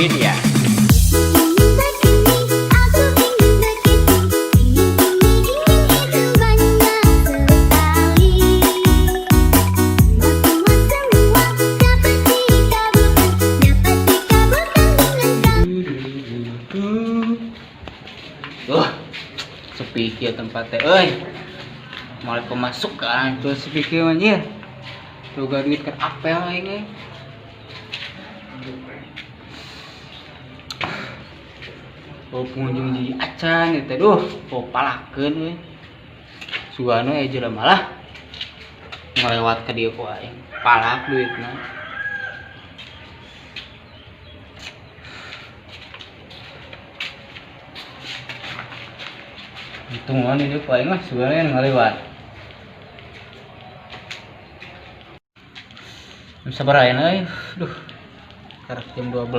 Media. Aku ingin begitu, ingin ini, ingin itu banyak sekali. Semua, semua, semua dapat dikabulkan, dapat dikabulkan dengan kau. Tuh, sepi kieu tempat teh euy. Mulai pemasukan tuh sepi kieu anjir. Tuh duit keur apel aing euy. Oh, pengunjung jadi acan ieu teh duh, oh palakeun euy. Sugana aya jelema lah. Ngelewat ka dieu ku aing. Palak duitna. Hitungan ini ku aing mah sugana yang ngelewat. Jam sabaraha ayeuna euy? Duh. Karek jam 12.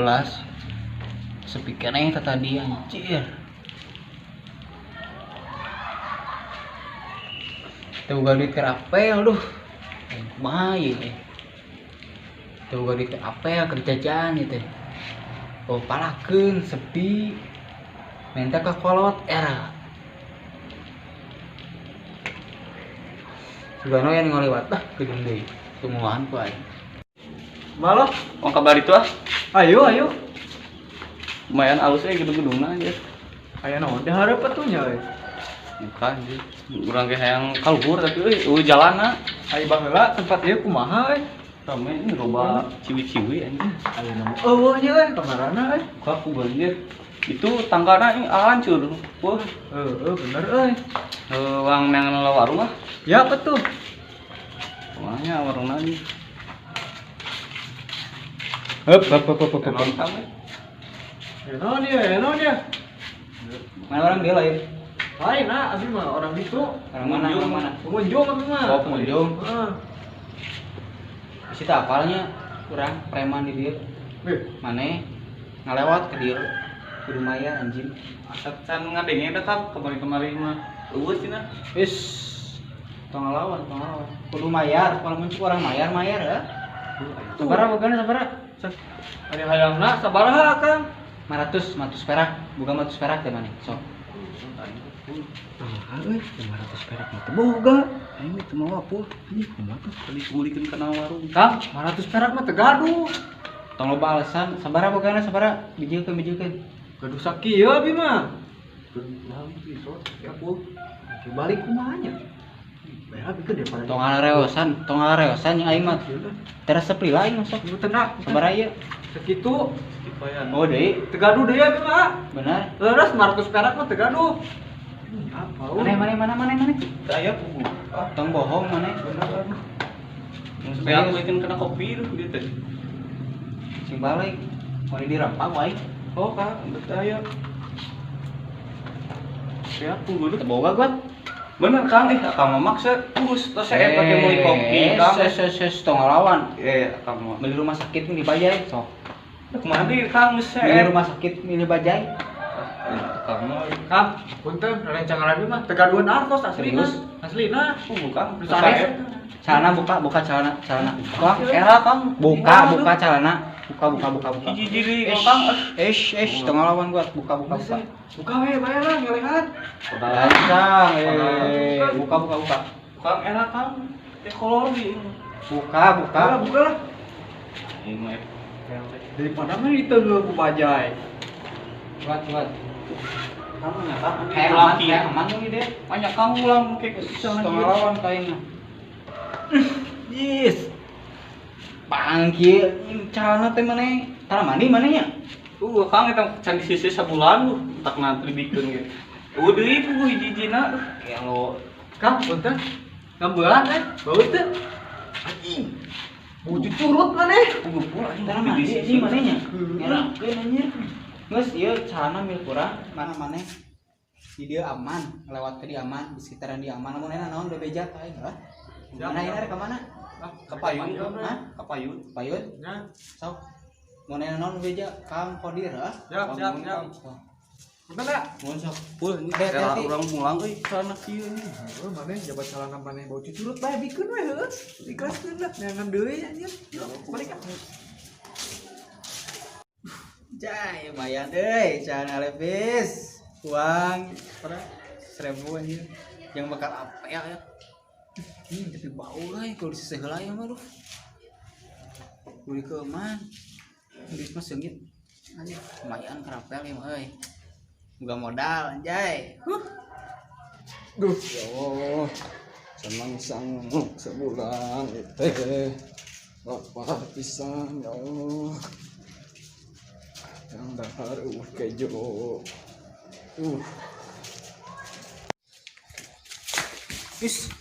Sepi keneh teh tadi anjir. Teu boga duit keur apel duh. Aing kumaha ieu teh? Teu boga duit keur apel keur jajan ieu teh. Oh palakeun sepi. Minta ka kolot era. Sugana yang ngalewat lah ke jeung deui. Tungguan ku aing. Malah, Mau kabar itu ah, ayo ayo. Lumayan alus eh gedung-gedungna anjir. Aya naon teh hareup atuh nya euy. Bukan anjir. Urang ge hayang kaluhur tapi euy eueuh jalanna. Ai baheula tempat ieu kumaha euy? Rame ini loba ciwi-ciwi anjir. Aya naon eueuh nya euy kamarana euy. Kaku anjir. Itu tanggana ini hancur. Wah, Heeh, bener euy. Uang nang warung ah. Ya apa tuh? Kumanya warungna anjir. Hup hup hup hup hup. Naon kami? Ya naon ieu, ya naon ieu? Mana orang dia lain? Lain ah, abi mah orang ditu. Orang mana? Orang mana? Pengunjung abi mah. Oh, pengunjung. Heeh. Bisi teh apalnya urang preman di dieu. Wih, Mane ngalewat ke dieu. Kudu maya anjing. Asa can ngadenge da Kang kemarin-kemarin mah. Eueuh cenah. Is tong ngelawan, tong ngelawan. Kudu mayar, kalau muncul orang mayar mayar ya. Sabaraha bogana sabaraha? ari hayangna sabaraha Kang? 500, 500 perak. Buka 500 perak teh maneh. Sok. Ah, euy, 500 perak mah teu boga. Aing teu mau apuh. Anjing kumaha tuh? Tadi ulikeun kana warung. Kang, 500 perak mah teu gaduh. Tong loba alasan, sabaraha bogana sabaraha? Bijilkeun bijilkeun. Gaduh sakieu abi mah. Ya apuh. Balik kumaha nya? Bayar abi daripada Tong ngalareosan yang aing mah. Teu resep lila aing mah sok. Ieu tenang. Sabaraha ieu? Segitu. Kipayan. Oh deui, Teu gaduh deui abi mah. benar. Leres 500 perak mah teu gaduh. Apa? Mana mana mana mana mana. Teu aya pugu. Ah, tong bohong mana. Bener aduh. Mun sampai ulikeun kana kopi tuh dieu teh. Sing balik. Mau dirampak wae. Oh, Kang, betul aya. Ya, pugu Teu boga gua. Bener Kang, akang mah maksa terus terus saya pakai meuli kopi Kang. Ses ses ses tong ngelawan. Akang mah. Beli rumah sakit milih bajai sok. Kumaha deui Kang geus Beli saya. rumah sakit milih bajai. Akang mah Kang, punten rerencangan abi mah teu gaduhan artos aslina. Serius? Aslina. pugu Kang. Nu sanes. Celana buka, buka celana, celana. Buka, Era Kang. buka, buka celana. Buka, buka, buka, buka. Hiji jiri Kang. Ish, ish, tong ngelawan gua. Buka, buka, buka. Buka we bayar lah ngelehan. Lancang, buka, buka, buka. Kang era Kang. Teh kolor di. Buka, buka. Buka, buka lah. Ini mah Daripada mah diteunggeul ku bajai. Kuat, kuat. Kang nya Kang. Kayak aman, kayak aman nih deh. Banyak Kang ulang kayak Tong ngelawan kayak Yes. Bangki, celana teh maneh. Tara mandi manehnya. Kang eta can disisi sabulan lu tak nanti dibikeun ge. Deui pugu hiji-hijina. Kayak lo Kang, punten. Ngambelan eh, bau teu. Anjing. Bau curut maneh. Pugu pula anjing. Tara mandi sih manehnya. Ngerakeun anjir. Geus ieu celana milik urang, mana maneh. Di dia aman, ngelewat ke dia aman, di sekitaran dia aman. Lamun enak naon bebeja ka aing lah. Mana ini rek ka mana? Ka payun. Hah? Ka payun. Payun? Nya. Sok. Mun enak naon bebeja Kang Kodir ah. Siap, siap, siap. Sok. Punten ya. Mun sok. Pul, ini Hati-hati. era urang mulang euy celana kieu. Heuh, maneh jabat celana maneh bau curut bae bikeun we heuh. Ikhlaskeun lah neangan deui anjir. Yuk, balik ah. Jai, lumayan euy, can lepis. Uang berapa? 1000 anjir. Yang bakal apel ya. Tapi bau euy kalau diseseh heula ya mah duh. Beli ke man. Duit mah seungit. Anjir, lumayan kerapel ya mah euy. Boga modal anjay. Huh. Duh, ya Allah. Senang sang sebulan itu lapar pisan ya Allah. Yang dahar kejo. Is.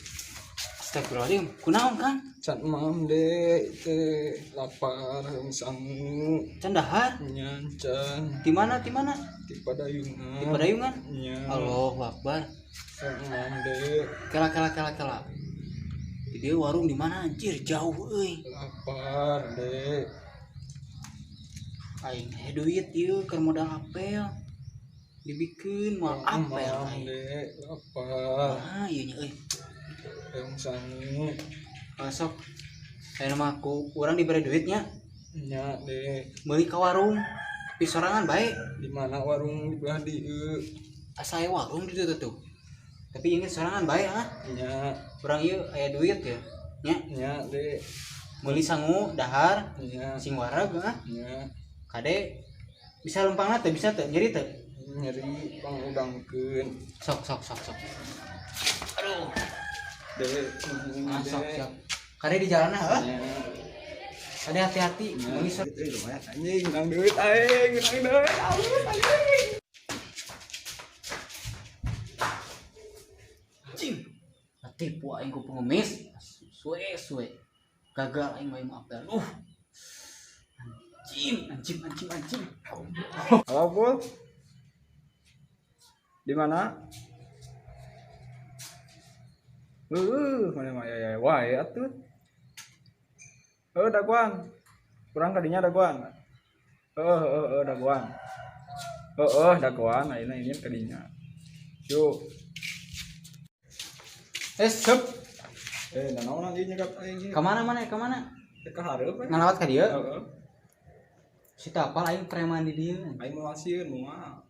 Astagfirullahaladzim, kunaon Kang? Can mam deh teh lapar sangu Can dahar? Nyan can. Di mana? Di mana? Di Padayungan. Di Padayungan? Nya. Allahu Akbar. Can mam deh. Kela kela kela kela. Di dia warung di mana anjir? Jauh euy. Lapar deh. Aing teh duit ieu keur modal apel. Dibikeun moal apel Mam aing. deh lapar. Ah, ieu nya euy. Yang sangu. Sok. Ayeuna mah ku urang dibere duitnya, Nya deh. meuli ka warung. Pi sorangan bae. Di mana warung di belah dieu? Asa aya warung di dieu tuh. Tapi ini sorangan bae ah. Nya, Urang ieu aya duit ya. Nya, nya deh. meuli sangu dahar Nya, sing wareg ah. nya. Kade bisa lempangna teh bisa teh nyeri teh. Nyeri pangudangkeun. Sok sok sok sok. Aduh. Deh, Ah, sok siap. Kade di jalan ah. Nya. Kade hati-hati meuli sok. Lumayan anjing, menang duit aing, menang duit. Alus anjing. Anjing. Tipu aing ku pengemis. Suwe suwe. Gagal aing main apel. Anjing, anjing, anjing, anjing. Halo, Pul. Di mana? Mana mah ya wae atuh. Daguan. Kurang kadinya daguan. Heeh, daguan. Heeh, daguan ayeuna ini kadinya. Yuk. Sep. Nanaon anjing nyekat aing ieu? Ka mana mana? Ka mana? Teh ka hareup we. Ngalawat ka dieu? Heeh. Si tapal aing preman di dieu. Aing moal sieun moal.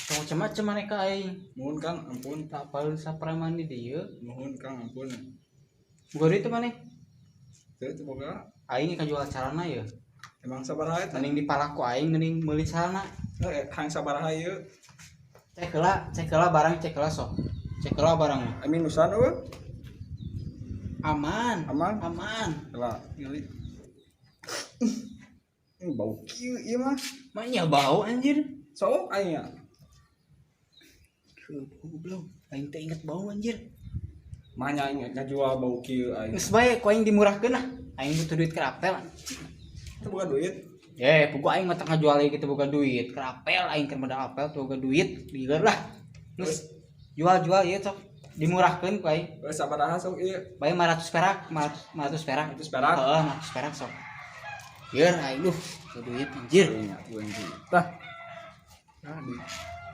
Tong macem-macem maneh ka aing. Nuhun Kang, ampun. Tapal sa preman di dieu. Nuhun Kang, ampun. Boga duit teu maneh? Teu teu boga. Aing kajual carana ya. Emang sabaraha eta? Mending dipalak ku aing mending meuli carana. Kang sabaraha ieu? Cek heula barang cek heula sok. Cek heula barang. Minusan eueuh. Aman. Aman? Aman. Heula, ngali. Bau kieu ieu mah. Mah bau anjir. Sok aing ya. Goblok, aing teh inget bau anjir. Mah nya aing ngajual bau kieu aing. Geus bae ku aing dimurahkeun lah. Aing butuh duit keur apel. Teu boga duit. Pugu aing mah teu ngajual ieu kitu boga duit. Keur apel aing keur modal apel teu boga duit, lieur lah. Geus jual-jual ieu sok dimurahkeun ku aing. Heuh sabaraha sok ieu? Bae 500 perak, 500 perak. 500 perak. Heeh, 500 perak sok. Lieur aing duh, teu duit anjir. Tah. Nah, duit.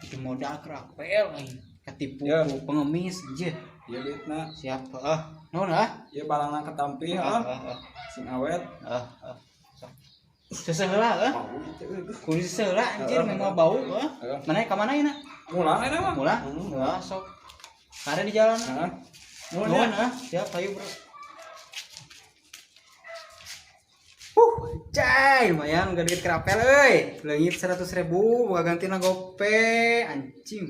Itu modal keur apel aing. Ketipu Ya. ku pengemis anjir. Ieu duitna. Siap, heeh. Nuhun ah. Ieu barangna ketampi Heeh, heuh. heeh, Sing awet. heeh, heeh. Sok. Seseh heula heuh. Bau ieu teh. Kudu seseh heula anjir Heeh, memang bau heuh. Heeh. Mana ka mana ieu? Mulang ayeuna mah. Mulang? Heeh, sok. Kada di jalan. Heeh. Nuhun Nuhun ya. ah. Siap, ayo bro. Cai, lumayan gak duit kerapel euy. Leungit 100.000 boga gantina gope anjing.